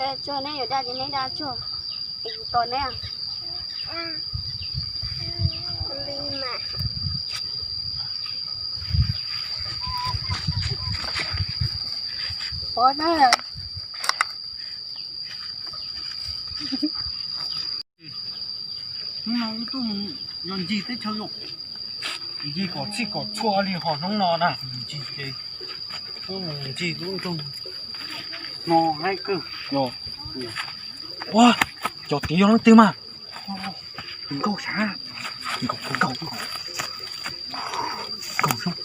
Neb tsuag neb yuav daj ces neb daj tsuag, es kuv tos neb. Pov na. Hnub no wb tuaj mus yos ncig teb chaws yom, ncig kom txhij kom txhua li ho hnub no na, ncig ces wb mus ncig lub nroog no haib kawg yom. Ua, cov tid yog leej twg mas? Nkauj sav, nkauj, nkauj, nkauj, nkauj,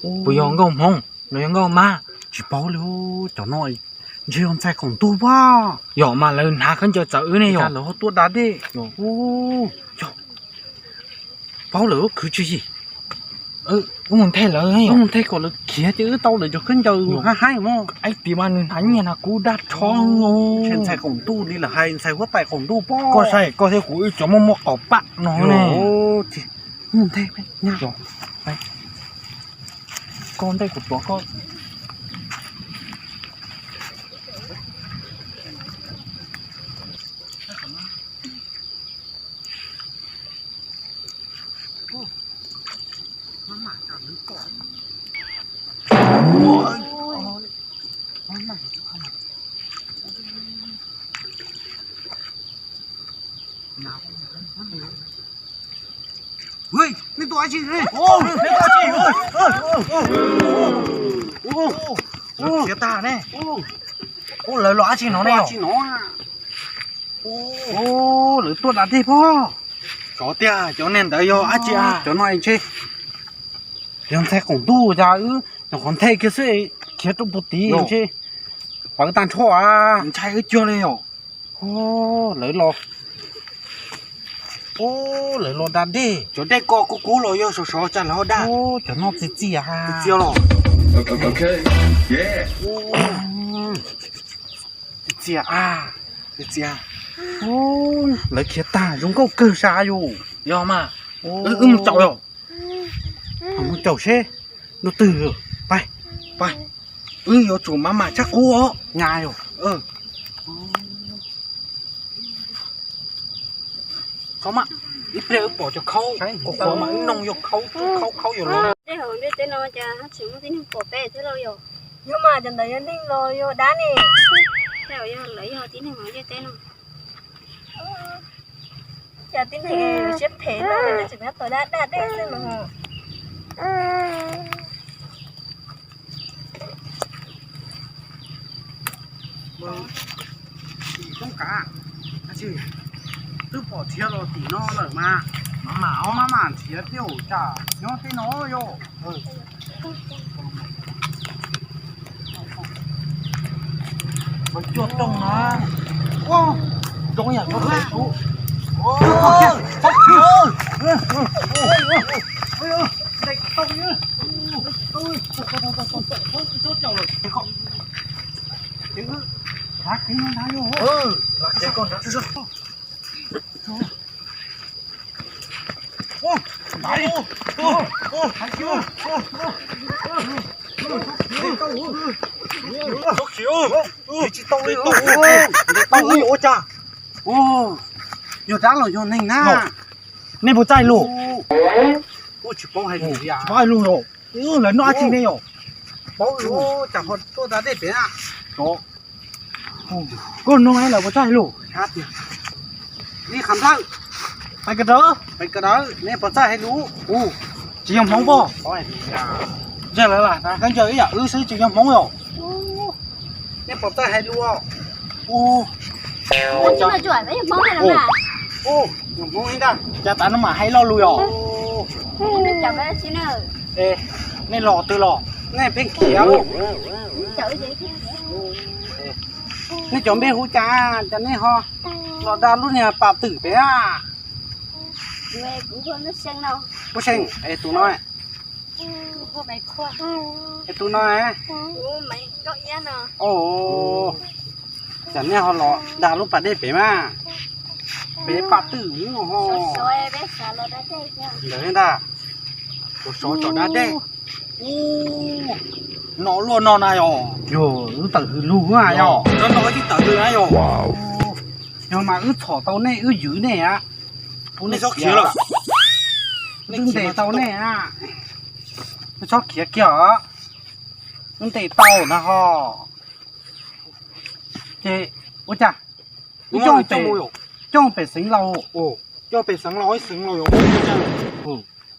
puas yog nkauj hmoob los yog nkauj mab? Tsis paub li, cov no ntshe yog ntxhais qaum ntuj pab. Yog mas lawv hnav khaub ncaws txawv wb ne yog. Lawv ho tuaj da dej. Paub lawm khwv tsis yim. Wb mus nthe lawv, wb mus nthe kom lawv khiav ces wb tau lawv cov khaub ncaws haib haib mog. Ib pliag mas nws hnav nyiaj hnav kub dab tsho no. Ntshe ntxhais qaum ntuj li lawm, hais ntxhais huab tais qaum ntuj pob. Koj saib koj thiab kuv wb cov muaj muaj qaum pam no ne. Mus nthe, koj ntej kuv tuav koj. Nej tuaj dab tsi? Khiav tag ne. Lawv los dab tsi no ne? Lawv tuaj da dej pob. Xyov tiag, cov neeg ntawd yog dab tsi? Cov no ntshe yog ntxhais qaum ntuj, cas wb nyuam qhuav nthe kiag xwb khiav rau puag tid ntshe pawv tag nrho. Ntshai wb cuag li os. Lawv los, lawv los da dej. Cov dej ko kub kub los yog sov sov, cas lawv ho da? Cov no txias txias, txias los. Txias txias, txias txias. Lawv khiav tag, zoo nkauj kawg sas yus. Yog mas, wb mus caum yom. Mus caum seb ntu twg. Pab, pab, wb yuav tsum mam mam tshaj qub os. Nyab yog. Ib pliag wb pom cov khaub, qhuav qhuav mas wb noog yog khaub, khaub khaub yuav los. Tej hauv ntiaj teb no cas tseem muaj tib neeg pom peb thiab lauj yom? Yog mas, cov ntawd yog neeg los yog dab ne? Tej hauv yog lawv yog tib neeg hauv ntiaj teb no. Cas tib neeg siab phem no tseem nyob tau dab dab dej xwb no. Tim Toob Kav, twb pom nrhiav los tim no lawm mas, mam mam mam mam nrhiav thiab, cas nyob tej no yom. Cuaj rooj na. Zoo yam txhob txwm. Tsis tau li, tsis tau li, ua cas? Yog dab los yog neeg na? Nej puas txawj lus? Tsis paub hais lus los? Lawv noj dab tsi ne yom? Paub lus, cas ho tuaj da dej pem na? Koj nug lawv puas txawj hais lus. Li Qham Nplawg, Pais Kawm Dawv, Pais Kawm Dawv, nej puas txawj hais lus? Tsis yog Hmoob pob. Ntsia lawv lam hnav khaub ncaws ib yam wb xwb, tsis yog Hmoob yom? Nej puas txawj hais lus? Yog Hmoob li ntag. Cas tav no mam hais lo lus yom? Nej los twg los? Nej pheej khiav. Nej cov npe hu cas, cas nej ho los dag lub niag pam twm pem a? Kuv Seej, es tus no? Es tus no? Cas nej ho los dag lub pas dej pem mas? Pem pam twm no ho. Ntawd ntag. Sov tsom da dej. No luaj no na yog. Yog wb tawm hws lug na yog. No no wb tawm hws na yog. Yog mas wb txhom tau nej, wb ywv nej a. Nej txhob khiav lawm. Wb ntes tau nej a. Nej txhob khiav kiag os. Wb ntes tau na ho. Ces ua cas wb coj pem xeev laus? Coj pem xeev laus, xeev laus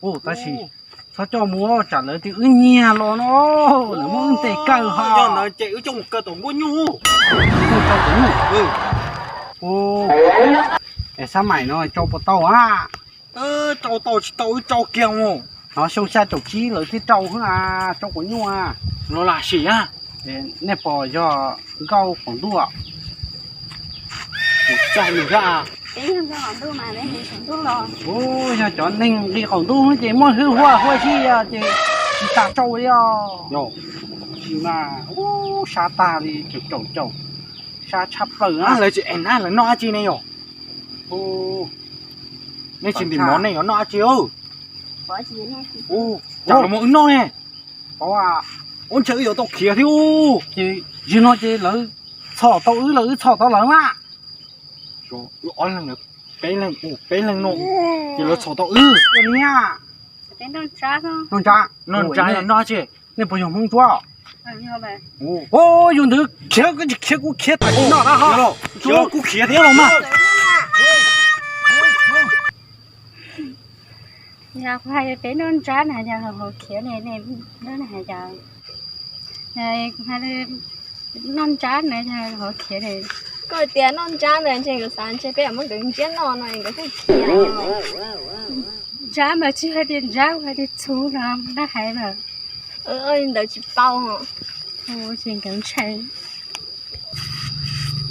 yog tab sis txhob coj mus tsam lawv tias wb nyiag los no, lawv muab wb ntes kaw ho. Yog ntawd ces wb coj mus kaw tom nkuaj nyuj. Coj tom nkuaj nyuj. Es xab maim no rau puas tau a? Rau tau tsis tau wb rau kiag mus. Nov xyoo xya caum tsib lawv thiaj rau hwb a, rau quav nyuj a. Los lam sim a. Nej pom yog nkauj qaum ntuj. Yog cov neeg nqi qaum ntuj ces muaj hwj huaj huaj si ces tsis tas rau li os. Sis mas ub sab tag li caum caum caum, sab tshaj plaws na. Lawv tsis es na, lawv noj dab tsi ne yom? Nej tsis ntim mov nej yuav noj dab tsi? Tsam los mus wb noj ne. Ua ntshe wb yuav tau khiav thiab. Ces yog no ces lawv txhom tau wb los wb txhom tau lawv mas. Wb ob leeg, peb leeg, peb leeg no ces lawv txhom tau wb. Noj ntsab, noj ntsab, noj tsi? Nej puas yog Hmoob Ntsuab? Yog ntawd khiav, khiav kuv khiav tas tsis noj na ho. Kuv khiav thiab los mas. Yog kuv hais peb noj ntsab na, yog hauv khiav ne, noj ntsab na, yog hauv khiav ne. Koj tias noj ntsab ntawd ntshe nkawd xav ntshe peb muab nkawd ntsiab noj no nkawd thiaj khiav. Ntsab mas tsis hais tias ntsab, hais tias txhuv no dab hais mas. Li ntawd tsis paub. Ces nkawd ntshai.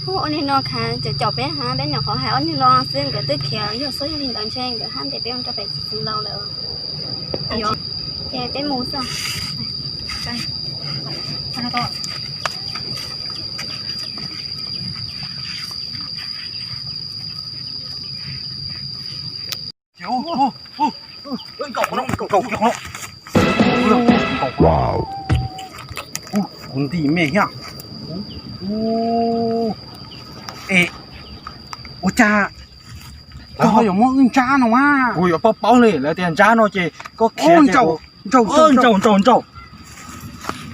Ub, ob niag no khav caum caum peb hab, peb nyuam qhuav hais ob niag no xwb nkawd twb khiav, yog xwb yog li ntawd ntshe nkawd hab ntes peb mus rau pem txiv laus lawm. Ces peb mus xwb. Kuv nti me thiab. Es ua cas lawv ho yuav muab wb ntsab no mas? Kuv yuav paub paub li, lawv tias ntsab no ces koj khiav, ntsauj, ntsauj,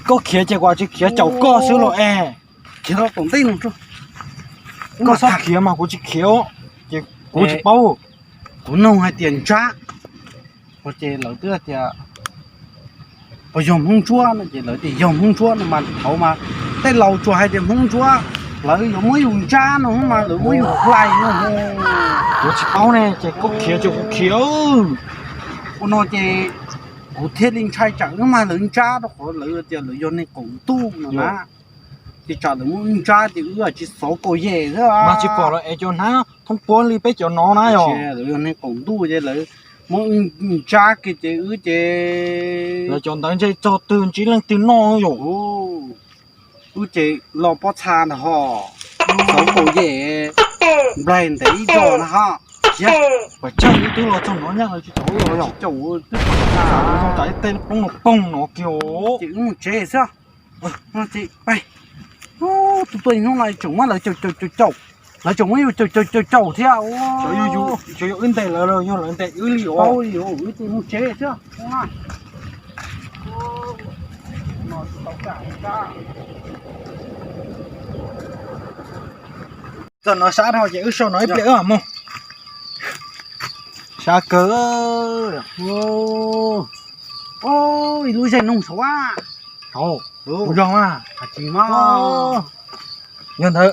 koj khiav ces kuv tsis khiav caum koj xwb los es. Khiav rau tom ntej no, koj txhob khiav mas kuv tsis khiav, ces kuv tsis paub. Kuv nug hais tias ntsab, ces lawv twb tias puas yog Hmoob Ntsuab no ces lawv tias yog Hmoob Ntsuab no mas thaum mas tej laus tsuas hais tias Hmoob Ntsuab, lawv yuav muab yus ntsab no mas lawv muab yus hlais no. Kuv tsis paub ne, ces koj khiav ces kuv khiav. Ua no ces kuv thiaj li ntshai tsam wb mag lawv ntsab rau qhov lawv tias lawv yog neeg qaum ntuj no na. Ces tsam lawv muab wb ntsab ces wb tsis xov kaum yem xwb. Mas tsis pom los es cov hnab thoob puab li peb cov no na yog. Lawv yog neeg qaum ntuj ces lawv muab wb ntsab kiag ces wb ces. Lawv cov ntawd ntshe txog twg ntsib leej twg noj yom. Wb ces los pob txha ntag ho. Xov kaum yem, nplaig ntev ib zog na ho. Pas tsawg wb twb los txog no nyaj lawv tsis caum wb los yog. Caum wb twb pas txha zoo tas ib teg poob no poog no kiag. Ces wb mus tsev xwb. Tus tuaj hnub no tseem muab lawv caum caum caum caum, lawv tseem muab yus caum caum caum caum thiab. Xyov yog wb ntes lawv los yog lawv ntes wb li os. Wb ces mus tsev xwb. Txog no sab dhau ces wb so no ib pliag wb mam mus. Sab kawg. Ib lub zej noog saud a. Kuv yog mas. Yog ntawd,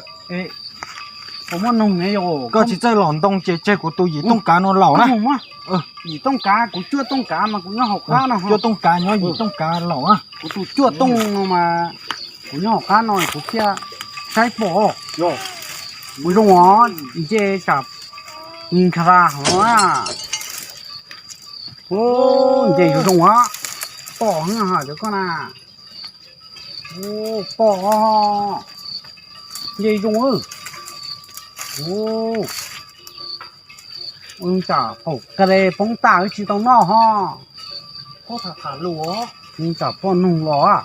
koj tsis txawj los ntoo ces tseg kuv tus yim tooj kav no laus na. Yim tooj kav, kuv cuaj tooj kav mas kuv nyob hauv qab no. Cuaj tooj kav nyob, yim tooj kav laus na. Kuv tus cuaj tooj no mas kuv nyob hauv qab no kuv thiaj Saib pom, mus zoo os, nce tsam nkhav hov na. Nce yuav zoo os, pom cov koj na. Pom, nce zoo. Tsam qaum qe poob tag wb tsis tau noj ho. Tsam poj noog los.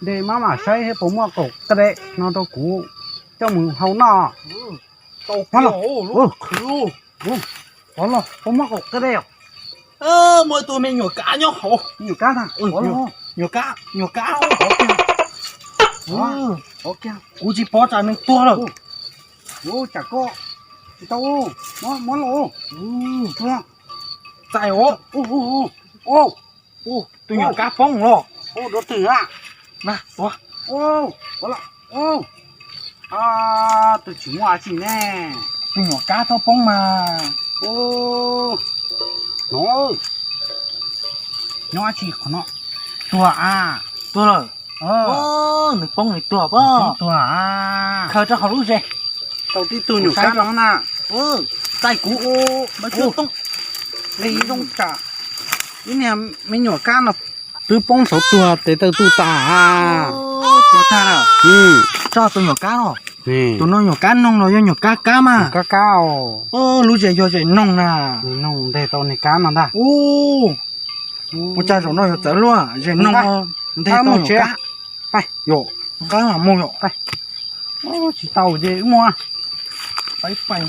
Nte maj mam saib thiab puas muaj qaum qe no rau kuv coj mus hau noj. Puas muaj qaum qe os? Muaj ib tug me nyuam kab nyob hauv. Nyuam kab na? Nyuam kab, nyuam kab. Kuv tsis pom tsam nws tuag lawm. Tsam koj tsis tau, muab los. Txais os. Tus nyuam kab poob los. Ua twg a? Na, tua. Tus tsis muaj dab tsi ne. Tus nyuam kab txhob poob mas. No, nyob dab tsi qhov no? Tuag a. Tuag lawm. Nws poob nws tuag pob. Tuag a. Khaws rau hauv lub zes. Tau tib tug nyuam kab no na. Txais kuv. Li zoo tsam ib niag me nyuam kab no twb poob saud tuag tes taw tu tas. Tuag tag lawm. Tso tus nyuam kab no. Tus no nyuam kab noog los yog nyuam kab kab mas? Kab kab. Lub zes yog zes noog na. Noog nteg tau niag kab no ntag. Ua cas zaum no yuav txawv luaj, zes noog nteg tau nyuam kab. Yom, nqa mus yom. Tsis tau ces wb mus. Pais pais.